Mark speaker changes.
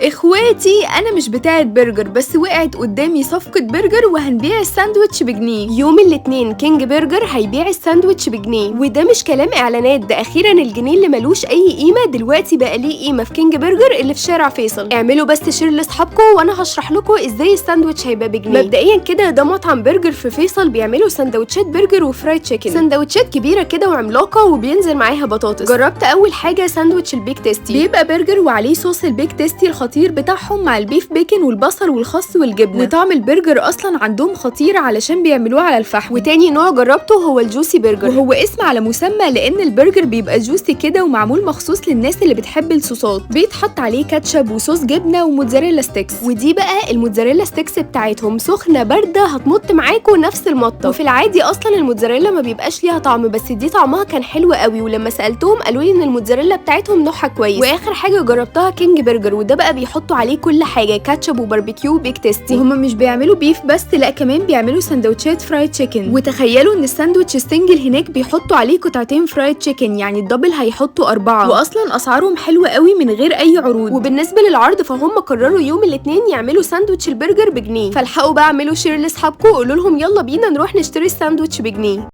Speaker 1: اخواتي انا مش بتاعه برجر، بس وقعت قدامي صفقة برجر وهنبيع الساندوتش بجنيه. يوم الاثنين كينج برجر هيبيع الساندوتش بجنيه، وده مش كلام اعلانات، ده اخيرا الجنيه اللي ملوش اي قيمة دلوقتي بقى ليه قيمة في كينج برجر اللي في شارع فيصل. اعملوا بس share لاصحابكم وانا هشرح لكم ازاي الساندوتش هيبقى بجنيه. مبدئيا كده ده مطعم برجر في فيصل، بيعملوا سندوتشات برجر و fried chicken، سندوتشات كبيرة كده وعملاقه وبينزل معاها بطاطس. جربت اول حاجة ساندوتش ال Big Tasty، بيبقى برجر وعليه صوص ال Big Tasty الخطير بتاعهم مع ال beef bacon والبصل والخس والجبنه، وطعم البرجر اصلا عندهم خطير علشان بيعملوه على الفحم. وتاني نوع جربته هو ال juicy burger، وهو اسم على مسمى لان البرجر بيبقى juicy كده ومعمول مخصوص للناس اللي بتحب الصوصات، بيتحط عليه كاتشب وصوص جبنه و mozzarella sticks. ودي بقى ال mozzarella sticks بتاعتهم، سخنة باردة هتمط معاكم نفس المطه. وفي العادي اصلا الموتزاريلا ما بيبقاش ليها طعم، بس دي طعمها كان حلو قوي، ولما سالتهم قالوا لي ان الموتزاريلا بتاعتهم نوعها كويس. واخر حاجة جربتها King Burger، وده بقى بيحطوا عليه كل حاجة، كاتشب و barbecue و Big Tasty. وهما مش بيعملوا beef بس، لا كمان بيعملوا سندوتشات fried chicken. وتخيلوا ان الساندوتش ال single هناك بيحطوا عليه قطعتين fried chicken، يعني ال double هيحطوا 4، واصلا اسعارهم حلوة قوي من غير اي عروض. وبالنسبة للعرض فهم قرروا يوم الاثنين يعملوا ساندوتش البرجر بجنيه، فالحقوا بقى اعملوا share لاصحابكم وقولوا لهم يلا بينا نروح نشتري الساندوتش بجنيه.